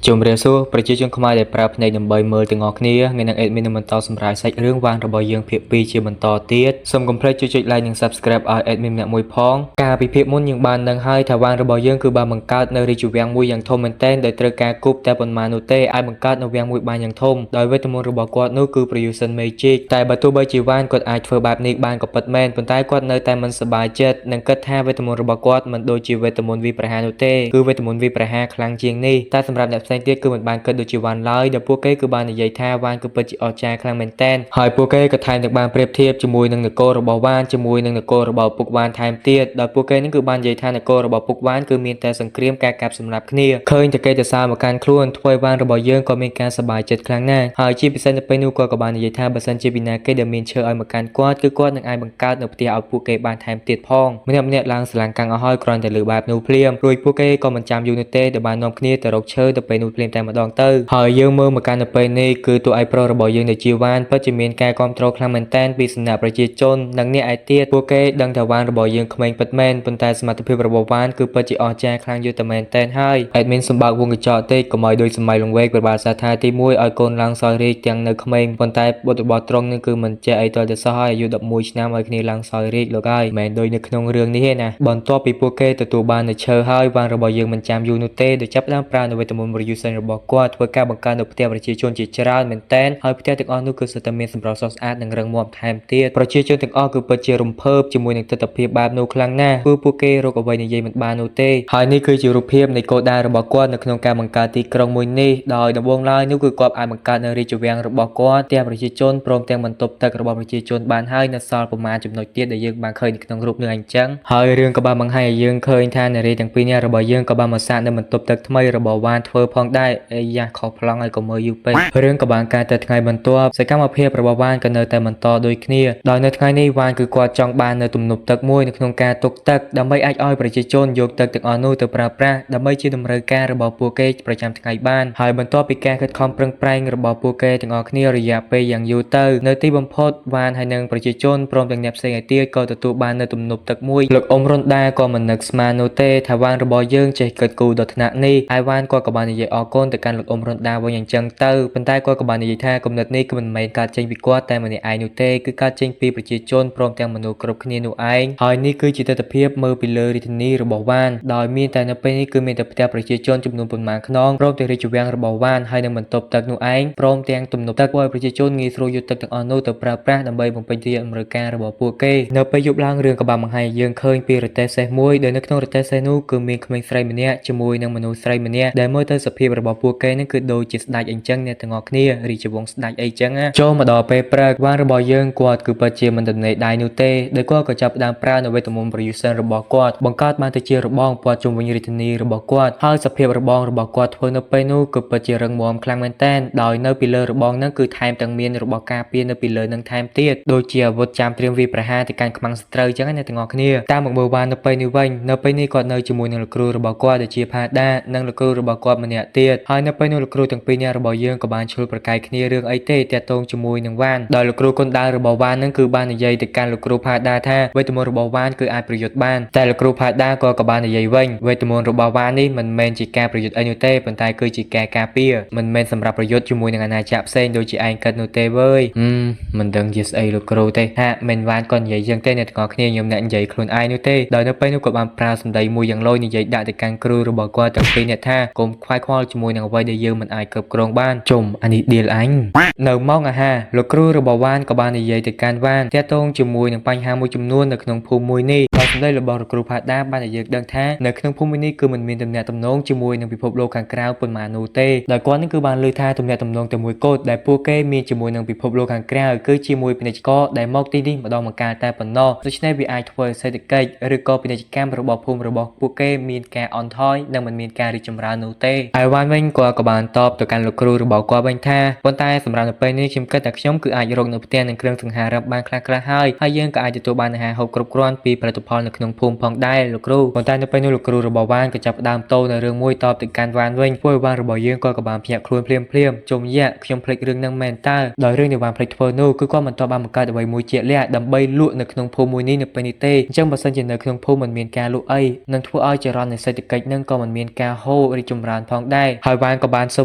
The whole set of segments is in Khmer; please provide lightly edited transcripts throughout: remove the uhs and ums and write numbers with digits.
ជំរាបសួរប្រជាជនខ្មែរដែលប្រើភ្នែកដើម្បីមើលទាំងអស់គ្នាថ្ងៃនេះ admin នឹងបន្តសម្រាយសាច់រឿងវ៉ានរបស់យើងភាគ2ជាបន្តទៀតសូមកុំភ្លេចជួយចុច like និង Subscribe ឲ្យ admin ម្នាក់មួយផងកាលពីភាគមុនយើងបានដឹងហើយថាវ៉ានរបស់យើងគឺបានបង្កើតនៅរាជវាំងមួយយ៉ាងធំមែនទែនដោយត្រូវការគប់តែប៉ុន្មាននោះទេអាចបង្កើតនៅវាំងមួយបានយ៉ាងធំដោយវេទមន្តរបស់គាត់នោះគឺ Production Magic តែបើទោះបីជាវ៉ានគាត់អាចធ្វើបែបនេះបានក៏ពិតមែនប៉ុន្តែគាត់នៅតែមិនសប្បាយចិត្តនិងគិតថាវេទមន្តរបស់គាត់មិនដូចជាវេទមន្តវិប្រហានោះទេគឺវេទមន្តវិប្រហាខ្លាំងជាងនេះតែសម្រាប់អ្នកផ្សេងទៀតគឺមិនបានគិតដូចជាវ៉ានឡើយដែលពួកគេគឺបាននិយាយថាវ៉ានគឺពិតជាអស្ចារ្យខ្លាំងមែនទែនហើយពួកគេក៏ថែមទាំងបានប្រៀបធៀបជាមួយនឹងនគររបស់វ៉ានជាមួយនឹងនគររបស់ឪពុកវ៉ានថែមទៀតដោយពួកគេនឹងគឺបាននិយាយថានគររបស់ពុកវ៉ានគឺមានតែសង្គ្រាមការកាប់សម្លាប់គ្នាឃើញតែគេទៅសើមកកាន់ខ្លួនធ្វើឲ្យវ៉ានរបស់យើងក៏មានការសប្បាយចិត្តខ្លាំងណាស់ហើយជាពិសេសនៅពេលនោះគាត់ក៏បាននិយាយថាបើសិនជាពីណាគេដែលមានឈើឲ្យមកកាន់គាត់គឺគាត់នឹងអាចបង្កើតនៅផ្ទះឲ្យពួកគេបានថែមទៀតផងម្នាក់ម្នាក់ឡើងស្រឡាំងកាំងអស់ហើយគ្រាន់តែលើបែបនោះភ្លាមរួចពួកគេក៏មិនចាំយូរនោះទេដែលបាននាំគ្នាទៅរកឈើទៅពេលនោះភ្លាមតែម្ដងទៅហើយយើងមើលមកកាន់នៅពេលនេះគឺតួឯកប្រុសរបស់យើងដែលជាវ៉ានពិតជាមានការគ្រប់គ្រងខ្លាំងមែនទែនពីសំណាក់ប្រជាជននិងអ្នកឯទៀតពួកគេដឹងថាវ៉ានរបស់យើងក្មេងពិតមែនប៉ុន្តែសមត្ថភាពរបស់វ៉ានគឺពិតជាអស្ចារ្យខ្លាំងយូរតែមែនទែនហើយ admin សម្បើកវងកញ្ចក់តិចកុំឲ្យដូចសម័យលង្វែកប្របាទសាថាទី1ឲ្យកូនឡើងសោយរាជទាំងនៅក្មេងប៉ុន្តែបុត្ររបស់ត្រង់នឹងគឺមិនចេះអីទាល់តែសោះហើយអាយុ11ឆ្នាំឲ្យគ្នាឡើងសោយរាជលោកហើយមិនមែនដូចនៅក្នុងរឿងនេះទេណាបន្ទាប់ពីពួកគេទទួលបាននៅឈើហើយវ៉ានរបស់យើងមិនចាំយូរនោះទេដោយចាប់ផ្ដើមប្រើនៅវេទមន្ត Revolution របស់គាត់ធ្វើការបង្កើននៅផ្ទះប្រជាជនជាច្រើនមែនទែនហើយផ្ទះទាំងអស់នោះគឺសុទ្ធតែមានសម្រស់ស្រស់ស្អាតនិងរឹងមាំថែមទៀតប្រជាជនទាំងអស់គឺពិតជារំភើបជាមួយនឹងទិដ្ឋភាពបែបនោះខ្លាំងណាស់គឺពួកគេរកអ្វីនិយាយមិនបាននោះទេហើយនេះគឺជារូបភាពនៃគោលដៅរបស់គាត់នៅក្នុងការបង្កើតទីក្រុងមួយនេះដោយដំបូងឡើយនោះគឺគាត់អាចបង្កើតនៅរាជវាំងរបស់គាត់ផ្ទះប្រជាជនព្រមទាំងបន្ទប់ទឹករបស់ប្រជាជនបានហើយនៅសល់ប្រមាណចំណុចទៀតដែលយើងបានឃើញនៅក្នុងរូបនេះអញ្ចឹងហើយរឿងក៏បានបង្ហាញឲ្យយើងឃើញថានារីទាំងពីរនាក់របស់យើងក៏បានមកសាកនៅបន្ទប់ទឹកថ្មីរបស់វ៉ានធ្វើផងដែរអីយ៉ាខុសប្លង់ឲ្យកុំមើលយូរពេករឿងក៏បានកើតទៅថ្ងៃបន្ទាប់សកម្មភាពរបស់វ៉ានក៏នៅតែបន្តដូចគ្នាដោយនៅថ្ងៃនេះវ៉ានគឺគាត់ចង់បាននៅទំនប់ទឹកមួយនៅក្នុងការទុកទឹកដើម្បីអាចឲ្យប្រជាជនយកទឹកទាំងអស់នោះទៅប្រើប្រាស់ដើម្បីជាតម្រូវការរបស់ពួកគេប្រចាំថ្ងៃបានហើយបន្ទាប់ពីការខិតខំប្រឹងប្រែងរបស់ពួកគេទាំងអស់គ្នារយៈពេលយ៉ាងយូរទៅនៅទីបំផុតវ៉ានហើយនិងប្រជាជនព្រមទាំងអ្នកផ្សេងឯទៀតក៏ទទួលបាននៅទំនប់ទឹកមួយលោកអ៊ំរុនដាក៏មិននឹកស្មាននោះទេថាវ៉ានរបស់យើងចេះគិតគូរដល់ថ្នាក់នេះហើយវ៉ានគាត់ក៏បាននិយាយអរគុណទៅកាន់លោកអ៊ំរុនដាវិញអញ្ចឹងទៅប៉ុន្តែគាត់ក៏បាននិយាយថាគំនិតនេះគឺមិនមែនកើតចេញពីគាត់តែម្នាក់ឯងនោះទេគឺកើតចេញពីប្រជាជនព្រមទាំងមនុស្សគ្រប់គ្នានោះឯងហើយនេះគឺជាទិដ្ឋភាពមើលពីលើរាជធានីរបស់វ៉ានដោយមានតែនៅពេលនេះគឺមានតែផ្ទះប្រជាជនចំនួនប៉ុន្មានខ្នងព្រមទាំងរាជវាំងរបស់វ៉ានហើយនឹងបន្ទប់ទឹកនោះឯងព្រមទាំងទំនប់ទឹកធ្វើឲ្យប្រជាជនងាយស្រួលយកទឹកទាំងអស់នោះទៅប្រើប្រាស់ដើម្បីបំពេញជាតម្រូវការរបស់ពួកគេនៅពេលយប់ឡើងរឿងក៏បានបង្ហាញឲ្យយើងឃើញពីរទេះសេះមួយដែលនៅក្នុងរទេះសេះនោះគឺមានក្មេងស្រីម្នាក់ជាមួយនឹងមនុស្សស្រីម្នាក់ដែលមើលទៅសភាពរបស់ពួកគេនឹងគឺដូចជាស្ដេចអញ្ចឹងអ្នកទាំងអស់គ្នារាជវង្សស្ដេចអីចឹងណាចូលមកដល់ពេលព្រឹកវ៉ានរបស់យើងគាត់គឺពិតជាមិនទំនេរដៃនោះទេដោយគាត់ក៏ចាប់ផ្ដើមប្រើនៅវេទមន្ត Producer របស់គាត់បង្កើតបានទៅជារបងព័ទ្ធជុំវិញរាជធានីរបស់គាត់ហើយសភាពរបងរបស់គាត់ធ្វើនៅពេលនោះគឺពិតជារឹងមាំខ្លាំងមែនទែនដោយនៅពីលើរបងហ្នឹងគឺថែមទាំងមានរបស់ការពារនៅពីលើនឹងថែមទៀតដូចជាអាវុធចាំត្រៀមវាយប្រហារទៅកាន់ខ្មាំងសត្រូវចឹងណាអ្នកទាំងអស់គ្នាតាមមកមើលវ៉ាននៅពេលនេះវិញនៅពេលនេះគាត់នៅជាមួយនឹងលោកគ្រូរបស់គាត់ដែលជាផាដានិងលោកគ្រូរបស់គាត់ម្នាក់ទៀតហើយនៅពេលនោះលោកគ្រូទាំងពីរនាក់របស់យើងក៏បានឈ្លោះប្រកែកគ្នារឿងអីទេតាក់ទងជាមួយនឹងវ៉ានដោយលោកគ្រូគុនដាវរបស់វ៉ាននឹងគឺបាននិយាយទៅកាន់លោកគ្រូផាដាថាវេទមន្តរបស់វ៉ានគឺអាចប្រយុទ្ធបានតែលោកគ្រូផាដាក៏បាននិយាយវិញវេទមន្តរបស់វ៉ាននេះមិនមែនជាការប្រយុទ្ធអីនោះទេប៉ុន្តែគឺជាការការពារមិនមែនសម្រាប់ប្រយុទ្ធជាមួយនឹងអាណាចក្រផ្សេងដូចជាឯងគិតនោះទេវើយហឹមមិនដឹងជាស្អីលោកគ្រូទេហាក់មិនវ៉ានក៏និយាយយ៉ាងទេអ្នកទាំងអស់គ្នាខ្ញុំអ្នកនិយាយខ្លួនឯងនោះទេដោយនៅពេលនោះក៏បានប្រើសម្ដីមួយយ៉ាងឡូយនិយាយដាក់ទៅកាន់គ្រូរបស់គាត់ទាំងពីរអ្នកថាកុំខ្វាយខ្វល់ជាមួយនឹងអ្វីដែលយើងមិនអាចគ្រប់គ្រងបានជុំអានេះឌៀលអញនៅម៉ោងអាហារលោកគ្រូរបស់វ៉ានក៏បាននិយាយទៅកាន់វ៉ានទាក់ទងជាមួយនឹងបញ្ហាមួយចំនួននៅក្នុងភូមិមួយនេះដោយសម្ដីរបស់លោកគ្រូផាដាបានឲ្យយើងដឹងថានៅក្នុងភូមិមួយនេះគឺមិនមានទំនាក់ទំនងជាមួយនឹងពិភពលោកខាងក្រៅប៉ុន្មាននោះទេដោយគាត់នឹងគឺបានលើថាទំនាក់ទំនងតែមួយគត់ដែលពួកគេមានជាមួយនឹងពិភពលោកខាងក្រៅគឺជាមួយពាណិជ្ជករដែលមកទីនេះម្ដងម្កាលតែប៉ុណ្ណោះដូច្នេះវាអាចធ្វើឲ្យសេដ្ឋកិច្ចឬក៏ពាណិជ្ជកម្មរបស់ភូមិរបស់ពួកគេមានការអន់ថយនិងមិនមានការរីកចម្រើននោះទេហើយវ៉ាន់វិញគាត់ក៏បានតបទៅកាន់លោកគ្រូរបស់គាត់វិញថាប៉ុន្តែសម្រាប់នៅពេលនេះខ្ញុំគិតថាខ្ញុំគឺអាចរកនៅផ្ទះនិងគ្រឿងសង្ហារឹបបានខ្លះៗហើយហើយយើងក៏អាចទទួលបានអាហារហូបគ្រប់គ្រាន់ពីផលិតផល ផលនៅក្នុងភូមិផងដែរលោកគ្រូប៉ុន្តែនៅពេលនោះលោកគ្រូរបស់វ៉ានក៏ចាប់ផ្ដើមតូនៅរឿងមួយតបទៅកាន់វ៉ានវិញធ្វើឲ្យវ៉ានរបស់យើងក៏បានភ្ញាក់ខ្លួនភ្លាមភ្លាមជុំយ៉ាខ្ញុំភ្លេចរឿងហ្នឹងមែនតើដោយរឿងដែលវ៉ានភ្លេចធ្វើនោះគឺគាត់មិនទាន់បានបង្កើតអ្វីមួយជាក់លាក់ដើម្បីលក់នៅក្នុងភូមិមួយនេះនៅពេលនេះទេអញ្ចឹងបើសិនជានៅក្នុងភូមិមិនមានការលក់អីនឹងធ្វើឲ្យចរន្តនៃសេដ្ឋកិច្ចនឹងក៏មិនមានការហូររីកចម្រើនផងដែរហើយវ៉ានក៏បានសុ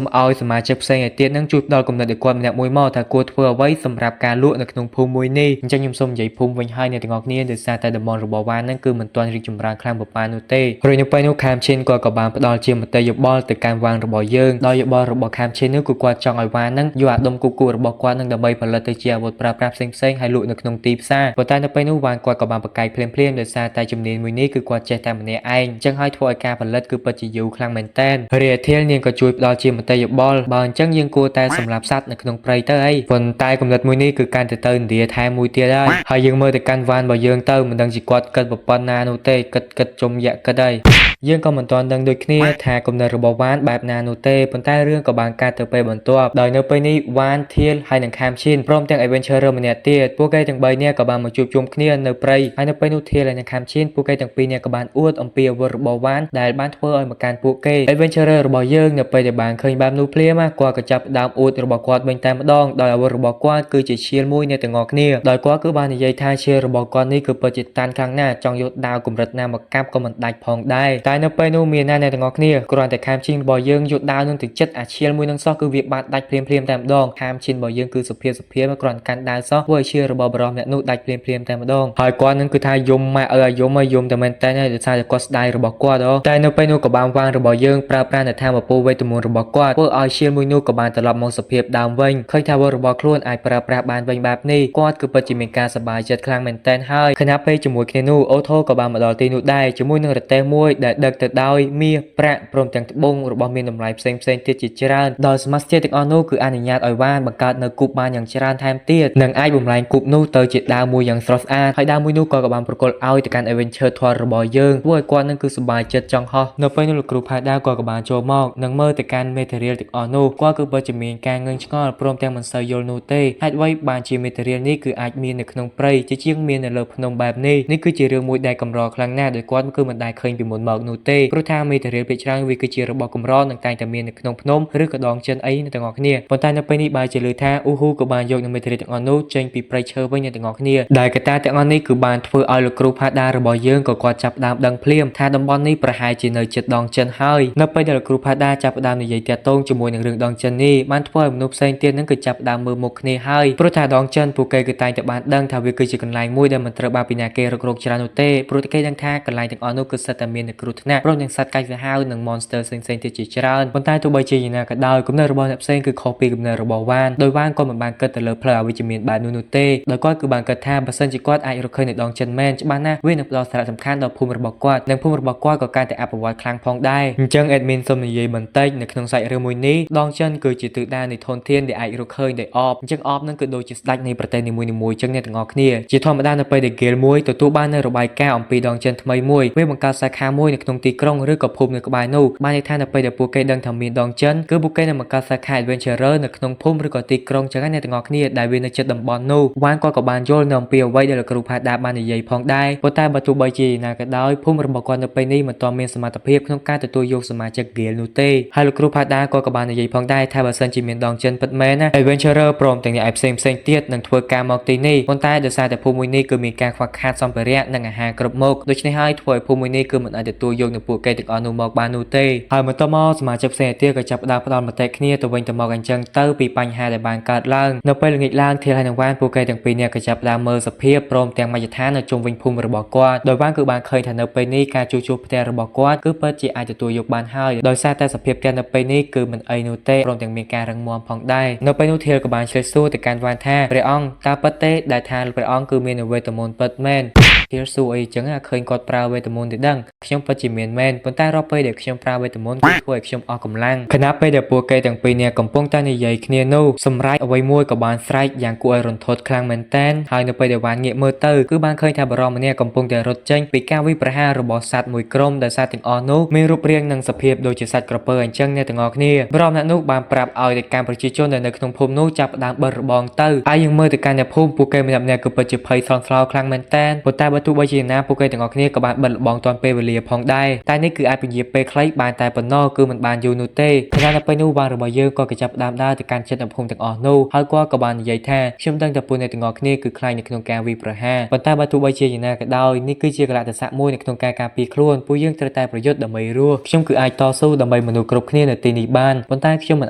ំឲ្យសមាជិកផ្សេងឯទៀតនឹងជួយផ្ដល់គំនិតឲ្យគាត់ម្នាក់មួយមកថាគួរធ្វើអ្វីសម្រាប់ការលក់នៅក្នុងភូមិមួយនេះអញ្ចឹងខ្ញុំសូមនិយាយភូមិវិញហើយអ្នកទាំងអស់គ្នាដោយសារតែតំបន់របស់វ៉ានហ្នឹងគឺមិនទាន់រីកចម្រើនខ្លាំងប៉ុន្មាននោះទេរួចនៅពេលនោះខាមឈិនគាត់ក៏បានផ្ដល់ជាមតិយោបល់ទៅកាន់វ៉ានរបស់យើងដោយយោបល់របស់ខាមឈិននោះគឺគាត់ចង់ឲ្យវ៉ានហ្នឹងយកអាដុំគូគូរបស់គាត់នឹងដើម្បីផលិតទៅជាអាវុធប្រើប្រាស់ផ្សេងៗហើយលក់នៅក្នុងទីផ្សារប៉ុន្តែនៅពេលនោះវ៉ានគាត់ក៏បានប្រកែកភ្លាមៗដោយសារតែជំនាញមួយនេះគឺគាត់ចេះតែម្នាក់ឯងអញ្ចឹងហើយធ្វើឲ្យការផលិតគឺពិតជាយូរខ្លាំងមែនតើរាធៀលនាងក៏ជួយផ្ដល់ជាមតិយោបល់បើអញ្ចឹងយើងគួរតែសម្លាប់សត្វនៅក្នុងព្រៃទៅអីប៉ុន្តែគំនិតមួយនេះគឺកាន់តែទៅឥណ្ឌាថែមមួយទៀតហើយហើយយើងមើលទៅកាន់វ៉ានរបស់យើងទៅមិនដឹងជាគាត់គិតប៉ុណ្ណានោះទេគិតគិតជុំយៈគិតហើយយើងក៏មិនទាន់ដឹងដូចគ្នាថាគំនិតរបស់វ៉ានបែបណានោះទេប៉ុន្តែរឿងក៏បានកើតទៅពេលបន្ទាប់ដោយនៅពេលនេះវ៉ានធៀលហើយនិងខាមឈិនព្រមទាំង Adventurer ម្នាក់ទៀតពួកគេទាំង3នាក់ក៏បានមកជួបជុំគ្នានៅព្រៃហើយនៅពេលនោះធៀលហើយនិងខាមឈិនពួកគេទាំងពីរនាក់ក៏បានអួតអំពីអាវុធរបស់វ៉ានដែលបានធ្វើឲ្យមកកាន់ពួកគេ Adventurer របស់យើងនៅពេលដែលបានឃើញបែបនោះភ្លាមគាត់ក៏ចាប់ផ្ដើមអួតរបស់គាត់វិញតែម្ដងដោយអាវុធរបស់គាត់គឺជាឈៀលមួយអ្នកទាំងអស់គ្នាដោយគាត់គឺបាននិយាយថាឈៀលរបស់គាត់នេះគឺពិតជាតាន់ខ្លាំងណាស់ចង់យកដាវកម្រិតណាមកកាប់ក៏មិនដាច់ផងដែរតែនៅពេលនោះមានណាអ្នកទាំងអស់គ្នាគ្រាន់តែខាមឈិនរបស់យើងយកដាវនឹងទៅចិត្តអាឈៀលមួយនឹងសោះគឺវាបានដាច់ភ្លាមភ្លាមតែម្ដងខាមឈិនរបស់យើងគឺសុភាពសុភាពគ្រាន់កាន់ដាវសោះធ្វើឲ្យឈៀលរបស់បរិសម្នាក់នោះដាច់ភ្លាមភ្លាមតែម្ដងហើយគាត់នឹងគឺថាយំម៉ែឪឲ្យយំឲ្យយំតែមែនតើដោយសារតែគាត់ស្ដាយរបស់គាត់អូតែនៅពេលនោះក៏បានវាងរបស់យើងប្រើប្រាស់នៅធម៌ពលវេទមន្តរបស់គាត់ធ្វើឲ្យឈៀលមួយនោះក៏បានត្រឡប់មកសភាពដើមវិញឃើញថាវរបស់ខ្លួនអាចប្រើប្រាស់បានវិញបែបនេះគាត់គឺពិតជាមានការសប្បាយចិត្តខ្លាំងមែនទែនហើយខណៈពេលជាមួយគ្នានោះអូថូក៏បានមកដល់ទីនោះដែរជាមួយនឹងរទេះមួយដែលដឹកទៅដោយមាសប្រាក់ព្រមទាំងត្បូងរបស់មានតម្លៃផ្សេងផ្សេងទៀតជាច្រើនដោយសមាជិកទាំងអស់នោះគឺអនុញ្ញាតឲ្យវ៉ានបង្កើតនៅគូបបានយ៉ាងច្រើនថែមទៀតនិងអាចបំលែងគូបនោះទៅជាដាវមួយយ៉ាងស្រស់ស្អាតហើយដាវមួយនោះក៏បានប្រគល់ឲ្យទៅកាន់ Adventure ធររបស់យើងធ្វើឲ្យគាត់នឹងគឺសប្បាយចិត្តចង់ហោះនៅពេលនោះលោកគ្រូផាដាក៏បានចូលមកនិងមើលទៅកាន់ material ទាំងអស់នោះគាត់គឺពិតជាមានការងឿងឆ្ងល់ព្រមទាំងមិនសូវយល់នោះទេហេតុអ្វីបានជា material នេះគឺអាចមាននៅក្នុងព្រៃជាជាងមាននៅលើភ្នំបែបនេះនេះគឺជារឿងមួយដែលកម្រខ្លាំងណាស់ដោយគាត់គឺមិនដែលឃើញពីមុនមកនោះទេព្រោះថា material ភាគច្រើនវាគឺជារបស់កម្រនិងតែងតែមាននៅក្នុងភ្នំឬក៏ដងចិនអីអ្នកទាំងអស់គ្នាប៉ុន្តែនៅពេលនេះបែរជាលើថាអ៊ូហ៊ូក៏បានយកនៅ material ទាំងអស់នោះចេញពីព្រៃឈើវិញអ្នកទាំងអស់គ្នាដែលកត្តាទាំងអស់នេះគឺបានធ្វើឲ្យលោកគ្រូផាដារបស់យើងក៏គាត់ចាប់ផ្ដើមដឹងភ្លាមថាតំបន់នេះប្រហែលជានៅជិតដងចិនហើយនៅពេលដែលលោកគ្រូផាដាចាប់ផ្ដើមនិយាយតាក់ទងជាមួយនឹងរឿងដងចិននេះបានធ្វើឲ្យមនុស្សផ្សេងទៀតនឹងគឺចាប់ផ្ដើមមើលមុខគ្នាហើយព្រោះថាដងចិនពួកគេគឺតែងតែបានដឹងថាវាគឺជាកន្លែងមួយដែលមិនត្រូវបានពីណាគេរករកច្រើននោះទេព្រោះតែគេដឹងថាកន្លែងទាំងអស់នោះគឺសិតតែមាននៅគ្រោះថ្នាក់ព្រមទាំងសត្វកាច់សាហាវនិង monster ផ្សេងៗទៀតជាច្រើនប៉ុន្តែទោះបីជាយ៉ាងណាក៏ដោយគំនិតរបស់អ្នកផ្សេងគឺខុសពីគំនិតរបស់វ៉ានដោយវ៉ានក៏មិនបានគិតទៅលើផ្លូវអវិជ្ជមានបែបនោះនោះទេដោយគាត់គឺបានគិតថាបើសិនជាគាត់អាចរកឃើញនៅដងចិនមែនច្បាស់ណាស់វានឹងផ្ដល់សារៈសំខាន់ដល់ភូមិរបស់គាត់និងភូមិរបស់គាត់ក៏កាន់តែអភិវឌ្ឍខ្លាំងផងដែរអញ្ចឹង admin សូមនិយាយបន្តិចនៅក្នុងសាច់រឿងមួយនេះដងចិនគឺជាទិសដៅនៃធនធានដែលអាចរកឃើញដោយអបអញ្ចឹងអបនឹងគឺដូចជាស្ដេចនៃប្រទេសនីមួយៗអញ្ចឹងអ្នកទាំងអស់គ្នាជាធម្មតានៅពេលដែល guild មួយទទួលបាននៅរបាយការណ៍អំពីដងចិនថ្មីមួយវាបង្កើតសាខាមួយនៅក្នុងទីក្រុងឬក៏ភូមិនៅក្បែរនោះបានន័យថានៅពេលដែលពួកគេដឹងថាមានដងចិនគឺពួកគេនឹងបង្កើតសាខា Adventurer នៅក្នុងភូមិឬក៏ទីក្រុងចឹងណាអ្នកទាំងអស់គ្នាដែលវានៅជិតតំបន់នោះវ៉ានគាត់ក៏បានយល់នៅអំពីអ្វីដែលលោកគ្រូផាដាបាននិយាយផងដែរប៉ុន្តែបើទោះបីជាយ៉ាងណាក៏ដោយភូមិរបស់គាត់នៅពេលនេះមិនទាន់មានសមត្ថភាពក្នុងការទទួលយកសមាជិក guild នោះទេហើយលោកគ្រូផាដាគាត់ក៏បាននិយាយផងដែរថាបើសិនជាមានដងចិនពិតមែនណា Adventurer ព្រមទាំងអ្នកឯផ្សេងផ្សេងទៀតនឹងធ្វើការមកទីនេះប៉ុន្តែដោយសារតែភូមិមួយនេះគឺមានការខ្វះខាតសម្ភារៈនិងអាហារគ្រប់មុខដូច្នេះហើយធ្វើឲ្យភូមិមួយនេះគឺមិនអាចទទួលយកនៅពួកគេទាំងអស់នោះមកបាននោះទេហើយបន្ទាប់មកសមាជិកផ្សេងទៀតក៏ចាប់ផ្ដើមផ្ដល់មតិគ្នាទៅវិញទៅមកអញ្ចឹងទៅពីបញ្ហាដែលបានកើតឡើងនៅពេលល្ងាចឡើងធៀលហើយនឹងវ៉ានពួកគេទាំងពីរនាក់ក៏ចាប់ផ្ដើមមើលសភាពព្រមទាំងមជ្ឈដ្ឋាននៅជុំវិញភូមិរបស់គាត់ដោយវ៉ានគឺបានឃើញថានៅពេលនេះការជួសជុលផ្ទះរបស់គាត់គឺពិតជាអាចទទួលយកបានហើយដោយសារតែសភាពផ្ទះនៅពេលនេះគឺមិនអីនោះទេព្រមទាំងមានការរឹងមាំផងដែរនៅពេលនោះធៀលក៏បានឆ្លើយសួរទៅកាន់វ៉ានថាព្រះអង្គតើពិតទេដែលថាព្រះអង្គគឺមានវេទមន្តពិតមែនធៀលសួរអីចឹងឃើញគាត់ប្រើវេទមន្តទេដឹងខ្ញុំពិតជា ជាមានមែនប៉ុន្តែរាល់ពេលដែលខ្ញុំប្រើវេទមន្តគឺធ្វើឲ្យខ្ញុំអស់កម្លាំងខណៈពេលដែលពួកគេទាំងពីរនាក់កំពុងតែនិយាយគ្នានោះសម្រែកអ្វីមួយក៏បានស្រែកយ៉ាងគួរឲ្យរន្ធត់ខ្លាំងមែនទែនហើយនៅពេលដែលវ៉ានងាកមើលទៅគឺបានឃើញថាបរិមម្នាក់កំពុងតែរត់ចេញពីការវិប្រហាររបស់សត្វមួយក្រុមដែលសត្វទាំងអស់នោះមានរូបរាងនិងសភាពដូចជាសត្វក្រពើអញ្ចឹងអ្នកទាំងអស់គ្នាបរិមម្នាក់នោះបានប្រាប់ឲ្យទៅកាន់ប្រជាជនដែលនៅក្នុងភូមិនោះចាប់ផ្ដើមបិទរបងទៅហើយយើងមើលទៅកាន់អ្នកភូមិពួកគេម្នាក់ៗគឺពិតជាភ័យស្លន់ស្លោខ្លាំងមែនទែនប៉ុន្តែបើទោះបីជាយ៉ាងណាពួកគេទាំងអស់គ្នាក៏បានបិទរបងទាន់ពេលវេលាផងដែរតែនេះគឺអាចពន្យាពេលខ្លីបានតែប៉ុណ្ណោះគឺមិនបានយូរនោះទេខណៈនៅពេលនោះវ៉ានរបស់យើងក៏គេចាប់ផ្ដើមដើរទៅកាន់ចិត្តអ្នកភូមិទាំងអស់នោះហើយគាត់ក៏បាននិយាយថាខ្ញុំដឹងតែពួកអ្នកទាំងអស់គ្នាគឺខ្លាចនៅក្នុងការវាយប្រហារប៉ុន្តែបើទោះបីជាយ៉ាងណាក៏ដោយនេះគឺជាកលៈទេសៈមួយនៅក្នុងការការពារខ្លួនពួកយើងត្រូវតែប្រយុទ្ធដើម្បីរស់ខ្ញុំគឺអាចតស៊ូដើម្បីមនុស្សគ្រប់គ្នានៅទីនេះបានប៉ុន្តែខ្ញុំមិន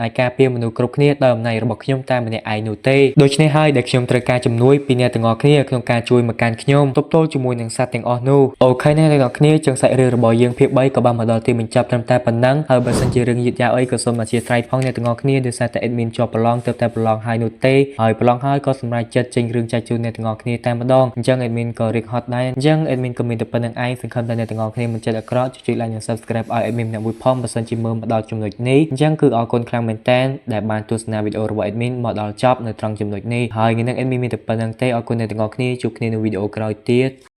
អាចការពារមនុស្សគ្រប់គ្នាដោយអំណាចរបស់ខ្ញុំតែម្នាក់ឯងនោះទេដូច្នេះហើយដែលខ្ញុំត្រូវការជំនួយពីអ្នកទាំងអស់គ្នាក្នុងការជួយមកកាន់ខ្ញុំទប់ទល់ជាមួយនឹងសត្វទាំងអស់នោះOK អ្នកទាំងអស់គ្នាចឹងសាច់រឿងរបស់យើងភាគ3ក៏បានមកដល់ទីបញ្ចប់ត្រឹមតែប៉ុណ្ណឹងហើយបើសិនជារឿងយឺតយ៉ាវអីក៏សូមអធ្យាស្រ័យផងអ្នកទាំងអស់គ្នាដោយសារតែ admin ជាប់ប្រឡងទើបតែប្រឡងហើយនោះទេហើយប្រឡងហើយក៏សម្រេចចិត្តចេញរឿងចែកជូនអ្នកទាំងអស់គ្នាតែម្ដងអញ្ចឹង admin ក៏រៀបហត់ដែរអញ្ចឹង admin ក៏មានតែប៉ុណ្្នឹងឯងសង្ឃឹមថាអ្នកទាំងអស់គ្នាមិនចិត្តអាក្រក់ជួយ like និង subscribe ឲ្យ admin ម្នាក់មួយផងបើសិនជាមើលមកដល់ចំណុចនេះអញ្ចឹងគឺអរគុណខ្លាំងមែនតើដែលបានទស្សនាវីដេអូរបស់ admin មកដល់ចប់នៅត្រង់ចំណុចនេះហើយថ្ងៃនេះ admin មានតែប៉ុណ្្នឹងទេអរគុណអ្នកទាំងអស់គ្នាជួបគ្នានៅវីដេអូក្រោយទៀត។